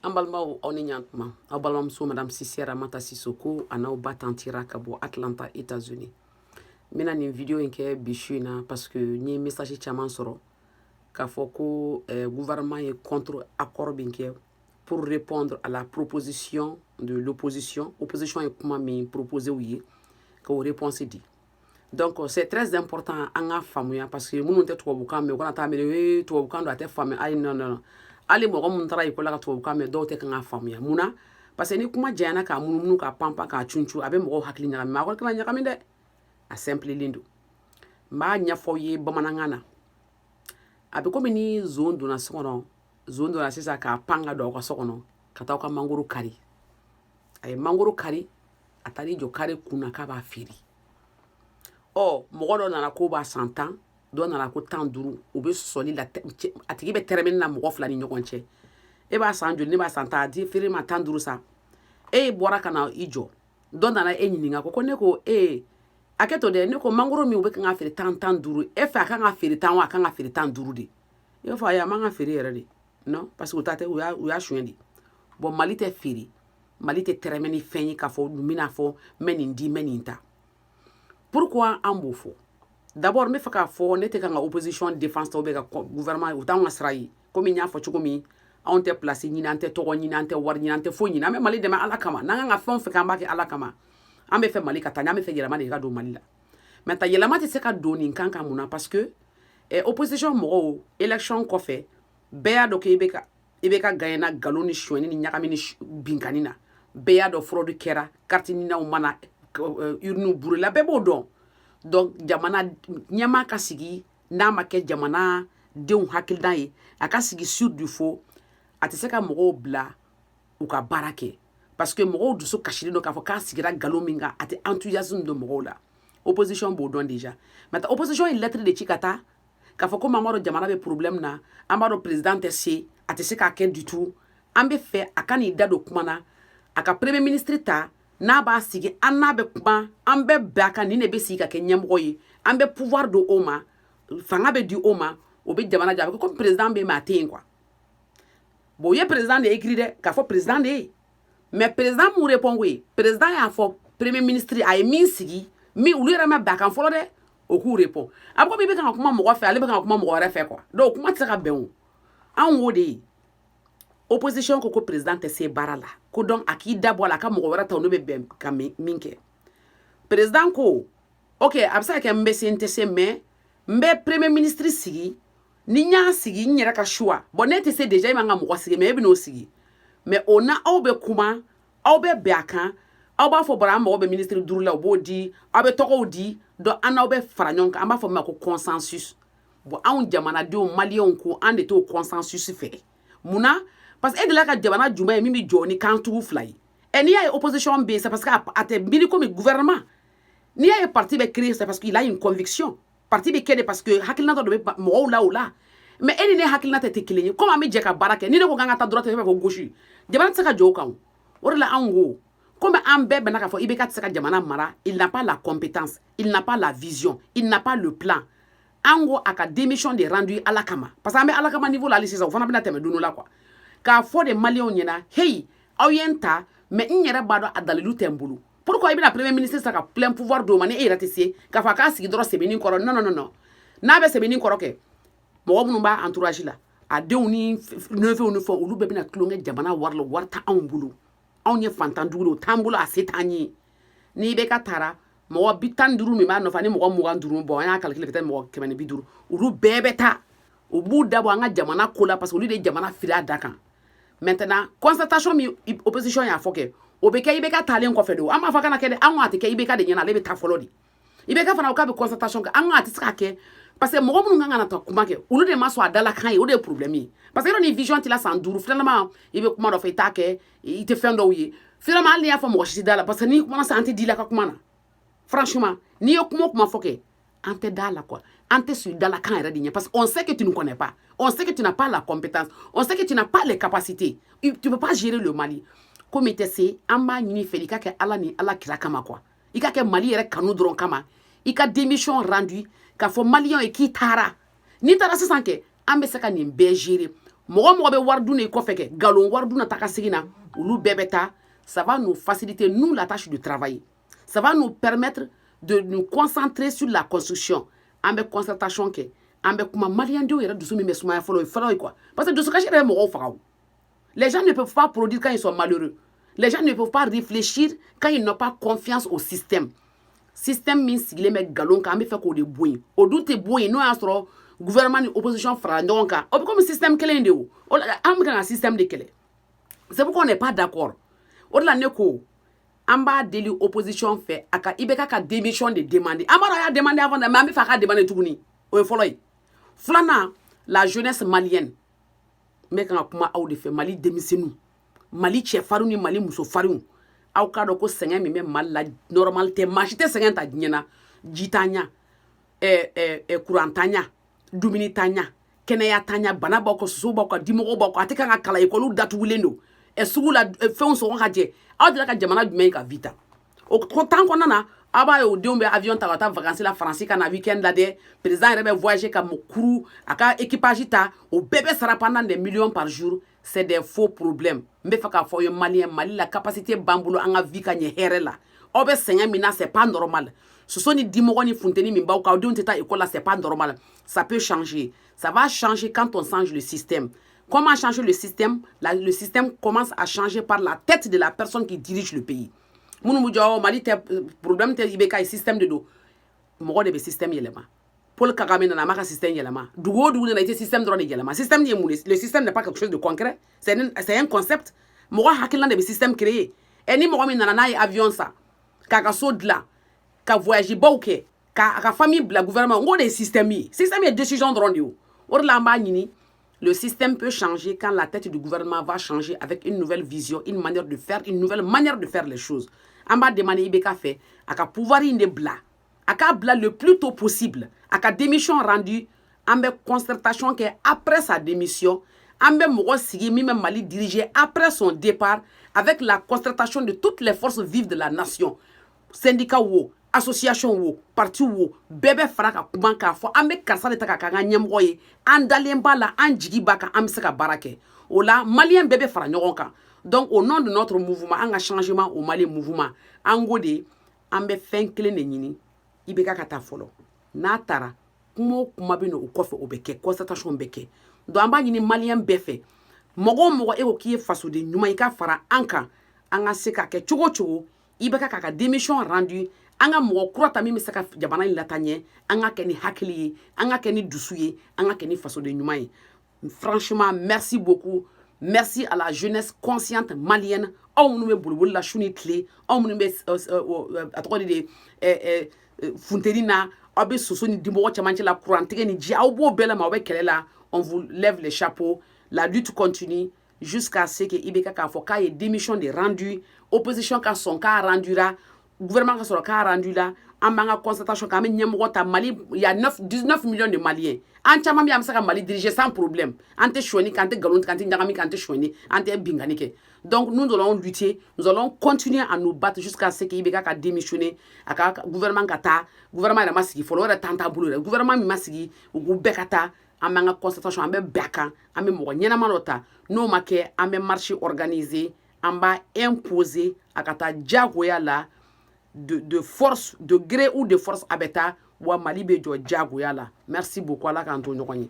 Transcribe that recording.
An balimaw, aw ni ɲantuma. Aw balimamuso Madame Sise Ramata Sisoko a n'aw ba tantira ka bɔ Atlanta, États-Unis. N bɛna nin vidéo in kɛ bi su in na parce que n ye message caman sɔrɔ k'a fɔ ko gouvernement ye contre accord min kɛ pour répondre à la proposition de l'opposition. Opposition ye kuma min proposé u ye k'o réponse di. Donc c'est très important an ka faamuya, parce que minnu tɛ tubabukan mɛn, u kana taa miiri ee tubabukan don, a tɛ faamuya. Ayi, non, non, non. Hali mɔgɔ minnu taara ekɔli la ka tubabukan mɛn, dɔw tɛ kan k'a faamuya. Mun na? Parce que ni kuma janyana k'a munumunu, k'a panpan, k'a cuncu, a bɛ mɔgɔw hakili ɲagami. Mais a kɔni kana ɲagami dɛ, a simplelen don. N b'a ɲɛfɔ aw ye bamanankan na. A bɛ komi ni zon donna so kɔnɔ, zon donna sisan k'a pan ka don aw ka so kɔnɔ ka taa aw ka mangoro kari. A ye mangoro kari, a taar'i jɔ kari kun na k'a b'a feere. Ɔ, mɔgɔ dɔ nana k'o b'a san 10, dɔ nana ko 15. U bɛ sɔsɔli la, a tigi bɛ tɛrɛmɛni na mɔgɔ fila ni ɲɔgɔn cɛ. E b'a san joli? Ne b'a san 10. A di feere ma 15 sa. E bɔra ka na i jɔ, dɔ nana e ɲininka ko ne ko e a kɛ to dɛ, ne ko mangoro min u bɛ kan ka feere 10, 15, e fɛ a kan ka feere 10 wa, a kan ka feere 15 de? I b'a fɔ ayi, a man ka feere yɛrɛ de. Non, parce que u ta tɛ, u y'a suɲɛ de. Bon, Mali tɛ feere, Mali tɛ tɛrɛmɛ ni fɛn ye k'a fɔ n bɛna fɔ n bɛ nin di, n bɛ nin ta. Pourquoi an b'o fɔ? D'abord, n bɛ fɛ k'a fɔ ne tɛ kan ka opposition défense ta ou bien ka gouvernement, u t'anw ka sira ye. Komi n y'a fɔ cogo min, anw tɛ place ɲini, an tɛ tɔgɔ ɲini, an tɛ wari ɲini, an tɛ foyi ɲini. An bɛ Mali dɛmɛ Ala kama. N'an kan ka fɛn o fɛn kɛ, an b'a kɛ Ala kama. An bɛ fɛ Mali ka taa ɲɛ, an bɛ fɛ yɛlɛma de ka don Mali la. Maintenant, yɛlɛma tɛ se ka don nin kan kan. Mun na? Parce que opposition mɔgɔw, élection kɔfɛ, bɛɛ y'a dɔn k'i bɛ ka i bɛ ka gagner na nkalon ni sonyɛni ni ɲagami ni binkani na. Bɛɛ y'a dɔn fraude kɛra, carte ninaw mana, urne burula, bɛɛ b'o dɔn. Donc jamana ɲɛmaa ka sigi, n'a ma kɛ jamana denw hakilina ye, a ka sigi sur du faux, a tɛ se ka mɔgɔw bila u ka baara kɛ, parce que mɔgɔw dusu kasilen don k'a fɔ k'a sigira nkalon min kan, a tɛ enthousiasme don mɔgɔw la. Opposition b'o dɔn déjà. Maintenant, opposition ye lettre de ci ka taa k'a fɔ komi an b'a dɔn jamana bɛ problème na, an b'a dɔn président tɛ se, a tɛ se k'a kɛ du tout. An bɛ fɛ a ka n'i da don kuma na, a ka premier ministre ta, n'a b'a sigi, an n'a bɛ kuma, an bɛ bɛn a kan, nin de bɛ sigi ka kɛ ɲɛmɔgɔ ye. An bɛ pouvoir don o ma, fanga bɛ di o ma, o bɛ jamana jɔ. A bɛ kɛ comme président bɛ yen, mais a tɛ yen quoi. Bon, u ye président de écrit dɛ, k'a fɔ président de ye, mais président mun répond ko ye? Président y'a fɔ premier ministre a ye min sigi, min olu yɛrɛ ma bɛn a kan fɔlɔ dɛ, o k'u répond. A bɛ komi i bɛ kan ka kuma mɔgɔ fɛ, ale bɛ kan ka kuma mɔgɔ wɛrɛ fɛ quoi. Donc kuma tɛ se ka bɛn o. Anw k'o de ye, opposition ko ko président tɛ se baara la, ko donc a k'i da bɔ a la, a ka mɔgɔ wɛrɛ ta, n'o bɛ bɛn ka min kɛ. Président ko ok, a bɛ se ka kɛ n bɛ se, n tɛ se, mais n bɛ premier ministre sigi. Ni n y'a sigi, n yɛrɛ ka choix. Bon, ne tɛ se déjà, e man ka mɔgɔ sigi, mais e bɛ n'o sigi, mais o na aw bɛ kuma, aw bɛ bɛn a kan. Aw b'a fɔ bɔra an mago bɛ ministre duuru la, u b'o di, aw bɛ tɔgɔw di. Donc an n'aw bɛ fara ɲɔgɔn kan, an b'a fɔ min ma ko consensus. Bon, anw jamanadenw maliyɛnw ko an de t'o consensus fɛ. Munna? Parce que e delila ka jamana jumɛn ye min bɛ jɔ ni kantugu fila ye? Ɛ, n'i y'a ye opposition bɛ yen, c'est parce que a tɛ miiri komi gouvernement. N'i y'a ye parti bɛ créer, c'est parce qu'il a une conviction. Parti bɛ kɛ de parce que hakilina dɔ de bɛ mɔgɔw la o la. Mais e ni ne hakilina tɛ kelen ye. Komi an bɛ jɛ ka baara kɛ, ni ne ko k'an ka taa droite, e b'a fɔ gauche, jamana tɛ se ka jɔ o kan. O de la anw ko komi an bɛɛ bɛnna k'a fɔ IBK tɛ se ka jamana mara, il n'a pas la compétence, il n'a pas la vision, il n'a pas le plan. An ko a ka démission de rendu Ala kama, parce que an bɛ Ala kama niveau la hali sisan. O fana bɛna tɛmɛ don dɔ la quoi, k'a fɔ de maliyɛnw ɲɛna: hey, aw ye n ta, mais n yɛrɛ b'a dɔn a dalilu tɛ n bolo. Pourquoi i bɛna premier ministre ta ka plein pouvoir d'o ma ni e yɛrɛ tɛ se k'a fɔ a k'a sigi dɔrɔn sɛbɛnni kɔrɔ? Non, non, non, non. N'a bɛ sɛbɛnni kɔrɔ kɛ, mɔgɔ minnu b'a entourage la, a denw ni neveu ni fɛn, olu bɛɛ bɛna tulonkɛ jamana wari la. Wari tɛ anw bolo, anw ye fantan dugu de, o t'an bolo, a se t'an ye. N'i bɛ ka taara mɔgɔ 15 min b'a nɔfɛ ani mɔgɔ 25, bɔn, an y'a calculer peut-être mɔgɔ 150, olu bɛɛ bɛ taa, u b'u dabɔ an ka jamana ko la, parce que olu de ye jamana fili a da kan. Maintenant, constatation min opposition y'a fɔ kɛ, o bɛ kɛ IBK taalen kɔfɛ de. O an b'a fɔ kana kɛ dɛ. An ko a tɛ kɛ IBK de ɲɛna, ale bɛ taa fɔlɔ de. IBK fana ko k'a bɛ constatation kɛ. An ko a tɛ se ka kɛ, parce que mɔgɔ minnu kan ka na ta kuma kɛ, olu de ma sɔn a dalakan ye. O de ye problème ye, parce que yɔrɔ ni vision t'i la, san 5 finalement, i bɛ kuma dɔ fɔ, i t'a kɛ, i tɛ fɛn dɔw ye. Finalement, hali n'i y'a fɔ, mɔgɔ si tɛ da la, parce que n'i kumana sisan, an tɛ di la ka kuma na. Franchement, n'i ye kuma o kuma fɔ kɛ, an tɛ da la quoi. An tɛ sɔn i dalakan yɛrɛ de ɲɛ, parce que on sait que tu ne connais pas, on sait que tu n'as pas la compétence, on sait que tu n'as pas les capacités, tu peux pas gérer le Mali. Komi i tɛ se, an b'a ɲini fɛ i ka kɛ Ala ni Ala kira kama quoi, i ka kɛ Mali yɛrɛ kanu dɔrɔn kama, i ka démission rendu k'a fɔ maliyɛnw ye k'i taara. N'i taara sisan kɛ, an bɛ se ka nin bɛɛ gérer. Mɔgɔ mɔgɔ bɛ wari dun de kɔfɛ kɛ nkalon wari dun na taga segin na, olu bɛɛ bɛ taa. Ça va nous faciliter, nous, la tâche de travail. Ça va nous permettre de nous concentrer sur la construction. An bɛ concertation kɛ, an bɛ kuma. Maliyɛndenw yɛrɛ dusu min bɛ sumaya fɔlɔ, o ye fɔlɔ ye quoi, parce que dusukasi yɛrɛ bɛ mɔgɔw faga o. Les gens ne peuvent pas produire quand ils sont malheureux. Les gens ne peuvent pas réfléchir quand ils n'ont pas confiance au système. Système min sigilen bɛ nkalon kan, an bɛ fɛ k'o de bɔ yen. O dun tɛ bɔ yen n'o y'a sɔrɔ gouvernement ni opposition farala ɲɔgɔn kan. O bɛ komi système kelen in de o. O la an bɛ ka système de kɛlɛ. C'est pourquoi on n'est pas d'accord. O de la ne ko an b'a deli opposition fɛ, a ka IBK ka démission de demander. An b'a dɔn a y'a demander avant, mais an bɛ fɛ a ka demander tuguni. O ye fɔlɔ ye. Filanan, la jeunesse malienne, n bɛ kan ka kuma aw de fɛ. Mali denmisɛnninw, Mali cɛfarinw ni Mali musofarinw, aw k'a dɔn ko sɛgɛn min bɛ Mali la, normal tɛ. Maa si tɛ sɛgɛn ta diɲɛ na. Ji t'an ɲa, courant t'an ɲa, dumuni t'an ɲa, kɛnɛya t'an ɲa, bana b'aw kan, soso b'aw kan, dimɔgɔw b'aw kan, a tɛ kan ka kalan, ekɔliw datugulen don, sugu la fɛnw sɔngɔ ka jɛ. Aw delila ka jamana jumɛn ye ka vie ta o temps kɔnɔna na? Aw b'a ye, o denw bɛ avion ta ka taa vacances la Faransi ka na week-end la dɛ. Président yɛrɛ bɛ voyager ka kuru a ka équipage ta, o bɛɛ bɛ sara pendant des millions par jour. C'est des faux problèmes. N bɛ fɛ k'a fɔ aw ye, maliyɛn, Mali la, capacité b'an bolo an ka vie ka ɲɛ hɛrɛ la. Aw bɛ sɛgɛn min na, c'est pas normal. Soso ni dimɔgɔ ni funteni min b'aw kan, aw denw tɛ taa école la, c'est pas normal. Ça peut changer. Ça va changer quand on change le système. Comment changer le système? Le système commence à changer par la tête de la personne qui dirige le pays. Minnu bɛ jɔ Mali tɛ, problème tɛ IBK ye, système de don. Mɔgɔ de bɛ système yɛlɛma. Paul Kagame nana, a m'a ka système yɛlɛma. Dugu o dugu nana, i tɛ système dɔrɔn de yɛlɛma. Système ye mun ye? Le système n'est pas quelque chose de concret, c'est un concept. Mɔgɔ hakilina de bɛ système créer. Ɛ, ni mɔgɔ min nana n'a ye avion san, k'a ka so dilan, ka voyage baw kɛ, k'a ka famille bila gouvernement, n k'o de ye système ye. Système ye décision dɔrɔn de ye. O de la an b'a ɲini. Le système peut changer quand la tête du gouvernement va changer avec une nouvelle vision, une manière de faire, une nouvelle manière de faire les choses. An b'a demander IBK fɛ, a ka pouvoir in de bila. A k'a bila le plus tôt possible. A ka démission rendue, an bɛ concertation kɛ après sa démission. An bɛ mɔgɔ sigi min bɛ Mali diriger après son départ, avec la concertation de toutes les forces vives de la nation. Syndicat wo, association wo, parti wo, bɛɛ bɛ fara ka kuma k'a fɔ an bɛ karisa de ta ka k'an ka ɲɛmɔgɔ ye. An dalen b'a la, an jigi b'a kan, an bɛ se ka baara kɛ. O la maliyɛn bɛɛ bɛ fara ɲɔgɔn kan. Donc au nom de notre mouvement, an ka Changement au Mali mouvement, an ko de an bɛ fɛn kelen de ɲini: IBK ka taa fɔlɔ. N'a taara, kuma o kuma bɛ na o kɔfɛ, o bɛ kɛ, concertation bɛ kɛ. Donc an b'a ɲini maliyɛn bɛɛ fɛ, mɔgɔ o mɔgɔ e ko k'i ye fasoden ɲuman, i ka fara an kan, an ka se ka kɛ cogo o cogo, IBK k'a ka démission rendu, an ka mɔgɔ kura ta min bɛ se ka jamana in lataa ɲɛ. An ka kɛ ni hakili ye, an ka kɛ ni dusu ye, an ka kɛ ni fasoden ɲuman ye. Franchement, merci beaucoup. Merci à la jeunesse consciente malienne. Aw minnu bɛ boliboli la su ni tile, aw minnu bɛ a tɔgɔ de funteni na, aw bɛ soso ni dimɔgɔ cɛmancɛ la, kurantigɛ ni ji, aw b'o bɛɛ la, ma aw bɛ kɛlɛ la. On vous lève les chapeaux. La lutte continue jusqu'à ce que IBK k'a fɔ k'a ye démission de rendu, opposition ka sɔn k'a rendura, gouvernement ka sɔrɔ k'a rendu la. An b'an ka concertation kɛ, an bɛ ɲɛmɔgɔ ta. Mali, il y a 9, 19 millions de Maliens. An caman bɛ, an bɛ se ka Mali diriger sans problème. An tɛ sonyani kɛ, an tɛ nkalon tigɛ, an tɛ ɲagami kɛ, an tɛ sonyani, an tɛ binkani kɛ. Donc nous allons lutter, nous allons continuer à nous battre jusqu'à ce que IBK ka démissionner, a ka gouvernement ka taa. Gouvernement yɛrɛ ma sigi fɔlɔ, o yɛrɛ tan t'a bolo yɛrɛ. Gouvernement min ma sigi, u k'u bɛɛ ka taa. An b'an ka concertation, an bɛ bɛn a kan, an bɛ mɔgɔ ɲɛnama dɔ ta. N'o ma kɛ, an bɛ marche organiser, an b'a imposer a ka taa diyagoya la, de force, de gré ou de force, a bɛ taa wa. Mali bɛ jɔ diyagoya la. Merci beaucoup. Ala k'an to ɲɔgɔn ye.